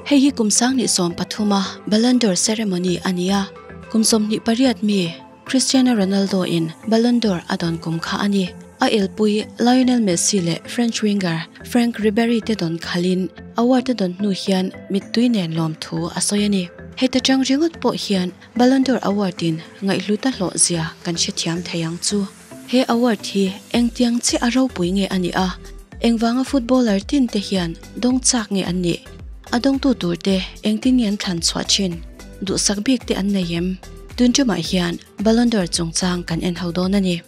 Hei hi kum 2013 a Ballon d'Or ceremony a ni a, kum 28 mi Cristiano Ronaldo in Ballon d'Or a dawn kum kha a ni. A elpui Lionel Messi leh French winger Franck Ribery te dawn khalhin award a dawn hnu hian mittui nen lawmthu a sawi a ni. Heta tang ringawt pawh hian Ballon d'Or award in ngaihhlut a hlawh zia kan hrethiam thei ang chu. He award hi engtiang chiah a ropui nge a nih a, engvanga footballer tin te hian dawng chak nge an nih? A dawngtu tur te engtin nge an thlan chhuah thin? Duhsak bik te an nei em? Tun tumah hian Ballon d'Or chungchang kan en ho dawn a ni.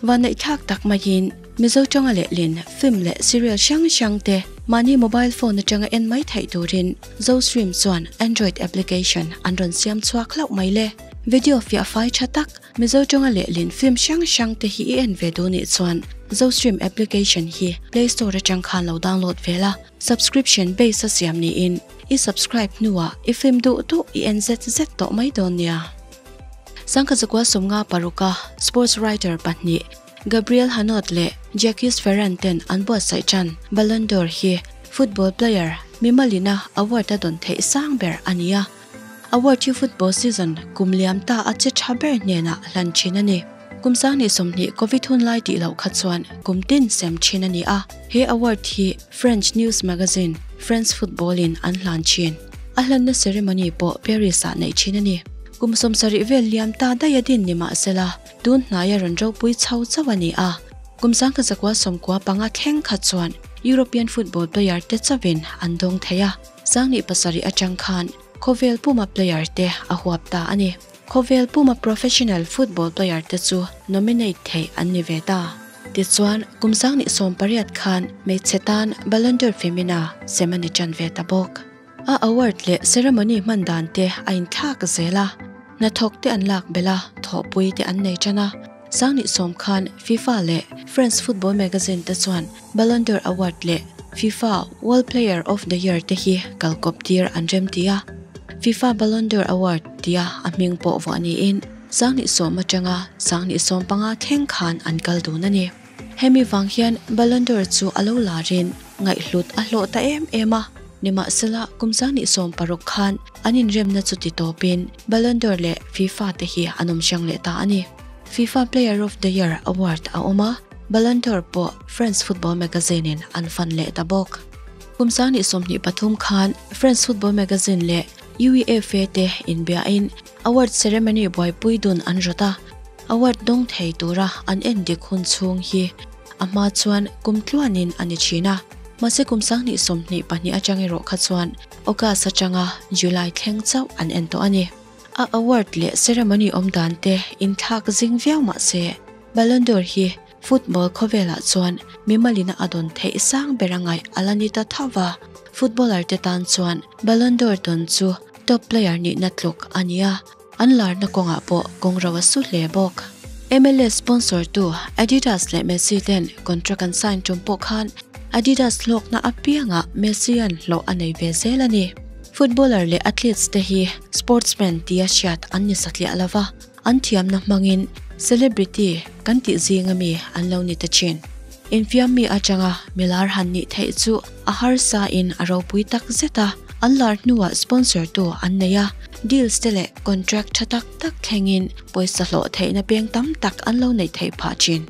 Vanneihthlak tak maiin Mizo tawnga lehlin film leh serial hrang hrang te mahni mobile phone atanga en mai theih turin Zostream chuan Android application an rawn siam chhuak hlauh mai le. Video fiah fai tha tak Mizo tawnga lehlin film hrang hrang te hi i en ve duh nih chuan Zostream application hi Play Store atang khan lo download ve la, subscription base a siam niin i subscribe hnuah i film duh duh i en zet zet tawh mai dawn nia. Sangkhat zakua 56 a sports writer pahnih Gabriel Hanot leh Jacques Ferrand ten an buatsaih tan Ballon d'Or hi football player mimalina award a dawn theih sang ber a ni a. Award hi football season kum liam ta a che tha ber hnenah hlan thin a ni. Kum 2020 Covid hun lai tih loh kha chuan kum tin sem thin a ni a. He award hi French news magazine France Football in an hlan thin. A hlanna ceremony pawh Paris ah neih thin a ni. Kum 70 vel liam ta daih a din ni mahsela tun hnaia rawn ropui chho chauh a ni a. Kum 1995 thleng kha chuan European football player te chauhin an dawng thei a. 2007 atang khan khawvel puma player te a huap ta a ni. Khawvel puma professional football player te chu nominate thei an ni ve ta. Tichuan kum 2018 khan hmeichhe tan Ballon d'Or Femina sem a ni tan ve ta bawk. A award leh ceremony hman dan te a inthlak zel a. Hnathawk te an lak belh a, thawhpui te an nei tan a. 2010 khan FIFA leh France Football Magazine te chuan Ballon d'Or award leh FIFA World Player of the Year te hi kalkawp tir an rem ti a. FIFA Ballon d'Or award tia a hming pawh vuah niin 2010 atanga 2015 thleng khan an kal dun a ni. Hemi vang hian Ballon d'Or chu a lo larin ngaihhlut a hlawh ta em em a. Nimahsela kum 2016 khan an inremna chu ti tawpin Ballon d'Or leh FIFA te hi an awm hrang leh ta a ni. FIFA Player of the Year award a awm a, Ballon d'Or pawh France Football Magazine in an fan leh ta bawk. Kum 2023 khan France Football Magazine leh UEFA te inbiain award ceremony buaipui dun an rawt a. Award dawng thei tura an en dik hun chhung hi a hma chuan kum tluanin a ni thin a. Mahse kum 2022 atang erawh kha chuan August atanga July thleng chauh an en tawh a ni. A award leh ceremony awm dan te inthlak zing viau mahse Ballon d'Or hi football khawvelah chuan mimalina a dawn theih sang ber a ngaih a la ni ta thova. Footballer te tan chuan Ballon d'Or dawn chu top player nihna tluk a ni a, an larna kawngah pawh kawng ro a su hle bawk. MLS sponsor tu Adidas leh Messi ten contract an sign tum pawh khan Adidas hlawkna apiangah Messi an hlawh a nei ve zel a ni. Footballer leh athletes te hi sportsman tia hriat an ni satliah lova, an thiamna hmangin celebrity kan tih zinga mi an lo ni ta thin. Infiam mi atanga milar han nih theih chu a harsa in a ropui tak zet a, an lar hnuah sponsor tu an nei a, deals te leh contract tha tak tak thlengin pawisa hlawh theihna peng tam tak an lo nei theih phah thin.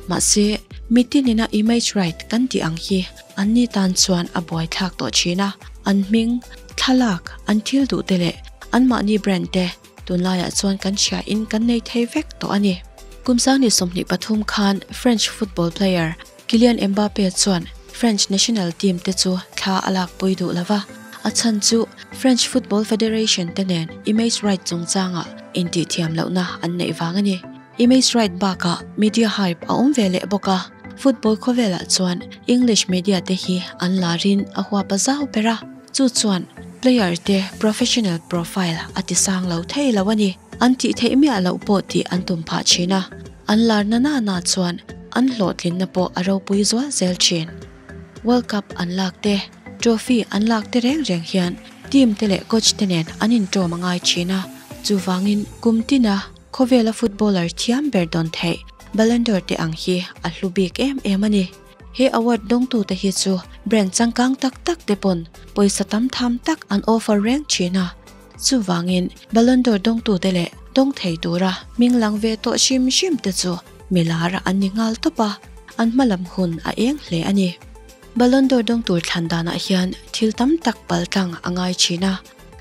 Mahse, mitinina image right kan tih ang hi an ni tan chuan a buaithlak tawh thin a, an hming, thlalak, an thil duh te leh an mahni brand te tunlaiah chuan kan hria in kan nei thei vek tawh a ni. Kum 2023 khan French football player Kylian Mbappe chuan French national team te chu thla a lak pui duh lova, a chhan chu French Football Federation te nen image right chungchanga intihthiam lohna an neih vang a ni. Image right bakah media hype a awm ve leh bawk a, football khawvelah chuan English media te hi an larin a huap a zau ber a, chu chuan player te professional profile a ti sang lo thei lo a ni. An tih theih miah loh pawh tih an tum phah thin a, an lar na na na chuan an hlawhtlinna pawh a ropui zual zel thin. World Cup an lak te, trophy an lak te reng reng hian team te leh coach te nen an intawm a ngai thin a, chuvangin kum tina khawvela footballer thiam ber dawn theih Ballon d'Or te ang hi a hlu bik em em a ni. He award dawngtute hi chu brand changkang tak tak te pawn pawisa tam tham tak an offer reng thin a. Chuvangin Ballon d'Or dawngtute leh dawng thei tura hming lang ve tawh hrim hrim te chu milar an ni nghal tawp a, an hmalam hun a eng hle a ni. Ballon d'Or dawng tur thlan danah hian thil tam tak pal tlang a ngai thin a.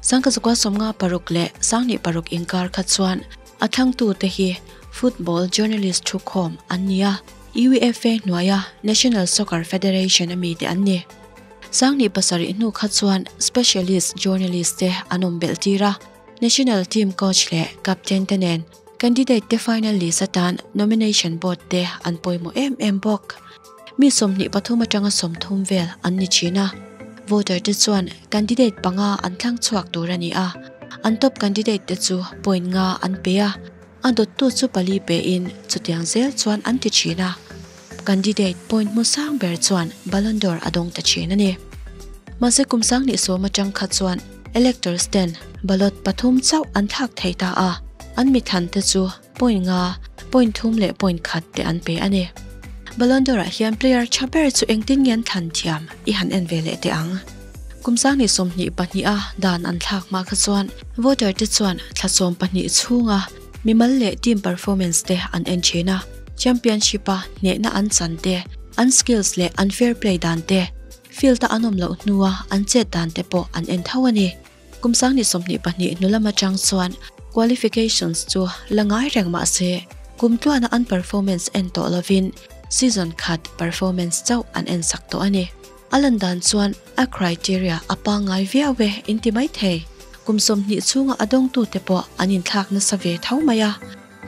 Sangkazukua 56 leh 26 inkar kha chuan A thlangtute hi football journalist thukhawm an ni a, UEFA hnuaia National Soccer Federation a mite an ni. 2007 hnu kha chuan specialist journalist te an awm belh tir a, national team coach leh captain te nen candidate te final list atan nomination board te an pawimawh em em bawk. Mi 23 atanga 30 vel an ni thin a, voter te chuan candidate panga an thlang chhuak tur a ni a, an top candidate te chu point nga an pe a, a dawttu chu pali pein chutiang zel chuan an ti thin a, candidate point hmu sang ber chuan Ballon d'Or a dawng ta thin a ni. Mahse kum 2010 atang kha chuan electors ten ballot pathum chauh an thlak thei ta a, an mithlan te chu Point nga, point thum leh point khat te an pe a ni. Ballon d'Or ah hian player tha ber chu engtin nge an thlan thiam i han en ve leh teh ang. Kum 2022 a dan an thlak hma kha chuan voter te chuan thla 12 chhunga mimal leh team performance te an en thin a, championship a hnehna an chan te, an skills leh an fair play dan te, field a an awm loh hnua an chet dan te pawh an en tho a ni. Kum 2022 hnu lam atang chuan qualifications chu la ngai reng mah se, kum tluana an performance en tawh lovin season khat performance chauh an en sak tawh a ni. A lan dan chuan a criteria a pangngai viau e inti mai thei. Kum 20 chhunga a dawngtute pawh an inthlak nasa ve tho mai a.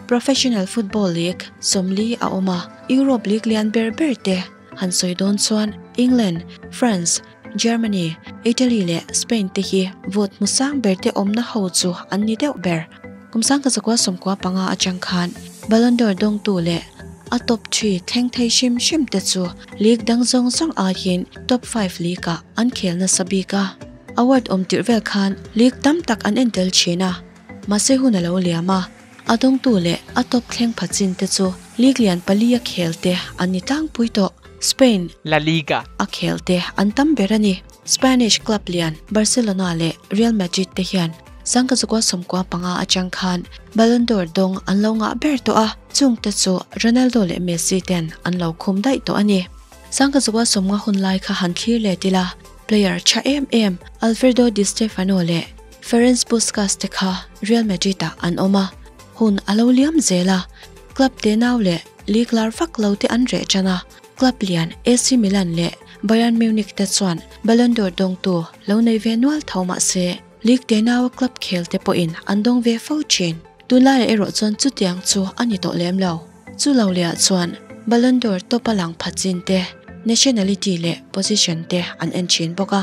Professional Football League 40 a awm a, Europe league lian ber ber te han sawi dawn chuan England, France, Germany, Italy leh Spain te hi vote hmu sang ber te awmna ho chu an ni deuh ber. Kum 1995 atang khan Ballon d'Or dawngtu leh a top 3 thleng thei hrim hrim te chu league dang zawng zawng aiin top 5 league ah an khel nasa bik a. Award awm tirh vel khan league tam tak an en tel thin a, mahse hun a lo liam a, a dawngtu leh a top thleng pha chin te chu league lian pali a khel te an ni tlangpui tawh. Spain, La Liga, a khel te an tam ber a ni. Spanish club lian Barcelona leh Real Madrid te hian 1995 atang khan Ballon d'Or dawng an lo ngah ber tawh a, chungte chu Ronaldo leh Messi ten an lo khum daih tawh a ni. 1990 hun lai kha han thlir let ila, player tha em em Alfredo Di Stefano leh Ferenc Puskas te kha Real Madrid ah an awm a, hun a lo liam zel a, club tenau leh League lar vak lo te an reh tan a, club lian AC Milan leh Bayern Munich te chuan Ballon d'Or dawngtu lo nei ve nual tho mah se, league tenaua club khel te pawhin an dawng ve fo thin. Tunlaiah erawh chuan chutiang chu a ni tawh lem lo. Chu lo lehah chuan Ballon d'Or top a lang phat chin te, nationality leh position te an en thin bawk a.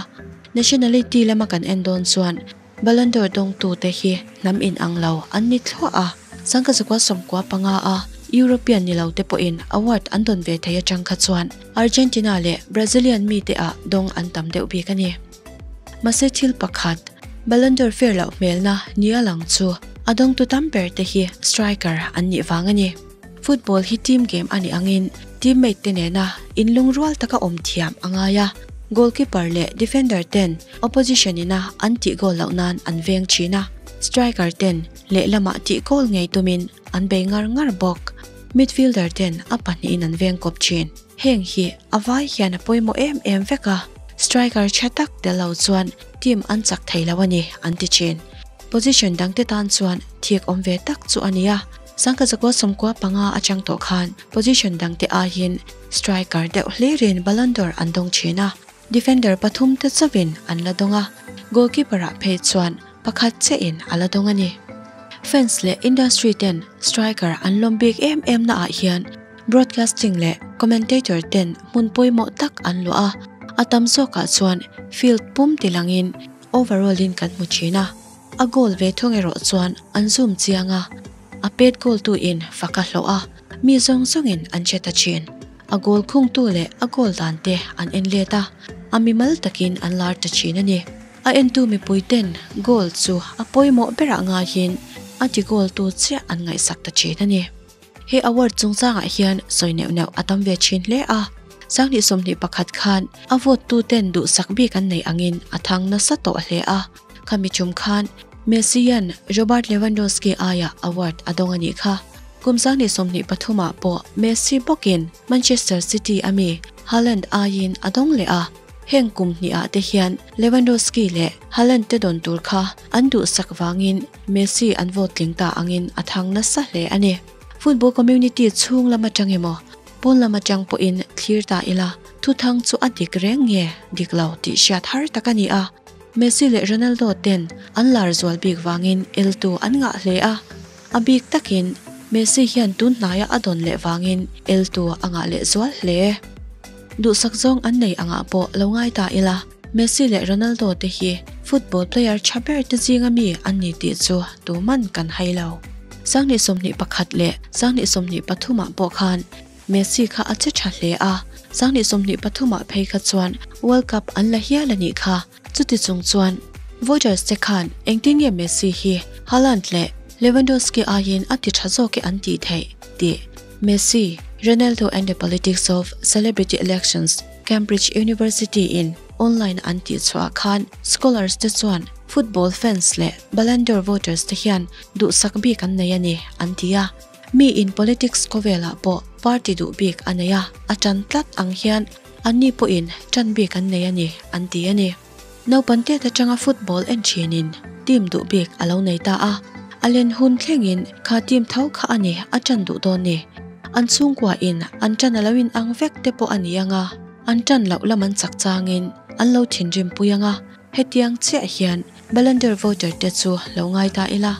Nationality lama kan en dawn chuan Ballon d'Or dawngtute hi hnam inang lo an ni thluah a, 1995 a European ni lo te pawhin award an dawn ve thei atang kha chuan Argentina leh Brazilian mite ah dawng an tam deuh bik a ni. Mahse thil pakhat, Ballon d'Or fair loh hmelna nia lang chu a dawngtu tam ber te hi striker an nih vang a ni. Football hi team game a nih angin teammate te nena inlungrual taka awm thiam a ngai a, goalkeeper leh defender ten opposition ina an tih goal loh nan an veng thin a, striker ten lehlamah tih goal ngei tumin an bei ngar ngar bawk. Midfielder ten a pahnihin an veng kawp thin. Heng hi a vai hian a pawimawh em em vek a, striker tha tak tel lo chuan team an chak thei lo a ni an ti thin. Position dangte tan chuan thik awm ve tak chu a ni a. 1995 atang tawh khan position dangte aiin striker deuh hlirin Ballon d'Or an dawng thin a, defender pathum te chauhin an la dawng a, goalkeeper ah phei chuan pakhat chiahin a la dawng a ni. Fans leh industry ten striker an lawm bik em em na ah hian broadcasting leh commentator ten hmun pawimawh tak an luah a, a tam zawkah chuan field pum tilangin overall in kan hmu thin a. A goal ve thung erawh chuan an zoom chiang a, a pet goal tu in fak a hlawh a, mi zawng zawng in an hre ta thin. A goal khung tu leh a goal dan te an en let a, a mimal takin an lar ta thin a ni. A entu mipui ten goal chu a pawimawh berah ngaiin a ti goal tu chiah an ngaihsak ta thin a ni. He award chungchangah hian sawi neuh neuh a tam ve thin hle a. 2021 khan a vote tu ten duhsak bik an nei angin a thang nasa tawh hle a, khami tum khan Messi-a'n Robert Lewandowski aiah award a dawng a nih kha. Kum 2023 ah pawh Messi bawkin Manchester City a mi Haaland aiin a dawng leh a, heng kum hnih ah te hian Lewandowski leh Haaland te dawn tur kha an duhsak vangin Messi an vote tling ta angin a thang nasa hle a ni. Football community chhung lam atang emaw, pawn lam atang pawhin thlir ta ila, thuthang chu a dik reng nge dik lo tih hriat har tak a ni a. Messi leh Ronaldo ten an lar zual bik vangin eltu an ngah hle a, a bik takin Messi hian tun hnaia a dawn leh vangin eltu a ngah leh zual hle. Duhsak zawng an nei angah pawh lo ngai ta ila, Messi leh Ronaldo te hi football player tha ber te zinga mi an ni tih chu tuman kan hai lo. 2021 leh 2023 ah pawh khan Messi kha a che tha hle a, 2023 ah phei kha chuan World Cup an la hial a nih kha. Chuti chung chuan voters te khan engtin nge Messi hi Haaland leh Lewandowski aiin a ti tha zawk e an tih theih tih Messi, Ronaldo and the Politics of Celebrity Elections, Cambridge University in online an tih chhuah khan scholars te chuan football fans leh Ballon d'Or voters te hian duhsak bik an nei a ni an ti a. Mi in politics khawvelah pawh party duh bik a nei a, a tan tlat ang hian anni pawhin tan bik an nei a ni an ti a ni. Naupang tet atanga football en thinin team duh bik a lo nei ta a, a len hun thlengin kha team tho kha a ni a tan duh dawn ni. An chhungkua in an tan a lo in ang vek te pawh a ni ang a, an tan loh lam an chak changin an lo thinrim pui ang a, hetiang chiah hian Ballon d'Or voter te chu lo ngai ta ila,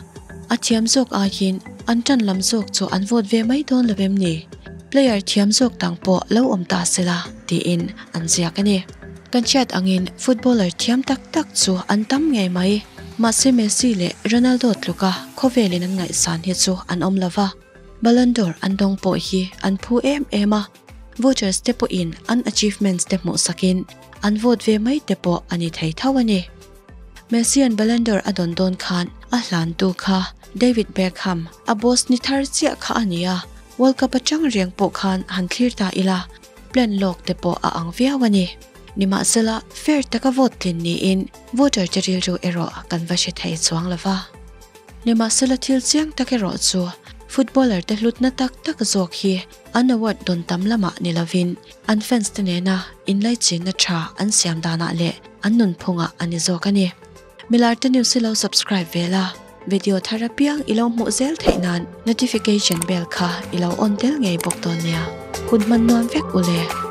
a thiam zawk aiin an tan lam zawk chu an vote ve mai dawn lo em ni? Player thiam zawk dang pawh lo awm ta sela tiin an ziak a ni. Kan hriat angin footballer thiam tak tak chu an tam ngei mai. Mahse Messi leh Ronaldo tluka khawvelin an ngaihsan hi chu an awm lova, Ballon d'Or an dawng pawh hi an phu em em a, voters te pawhin an achievements te hmuhsakin an vote ve mai te pawh a ni thei tho a ni. Messi-a'n Ballon d'Or a dawn dawn khan a hlantu kha David Beckham, a boss ni thar chiah kha a ni a, World Cup atang reng pawh khan han thlir ta ila, plan lawk te pawh a ang viau a ni. Nimahsela, fair taka vote tlin niin voter te rilru erawh kan va hre thei chuang lo va. Nimahsela thil chiang tak erawh chu footballer te hlutna tak tak zawk hi an award dawn tam lamah ni lovin an fans te nena inlaichinna tha an siam danah leh an nunphungah a ni zawk a ni. Milarte News hi lo subscribe ve la, video thar apiang i lo hmuh zel theih nan notification bell kha i lo on tel ngei bawk dawn nia. Hun hman nuam vek u le.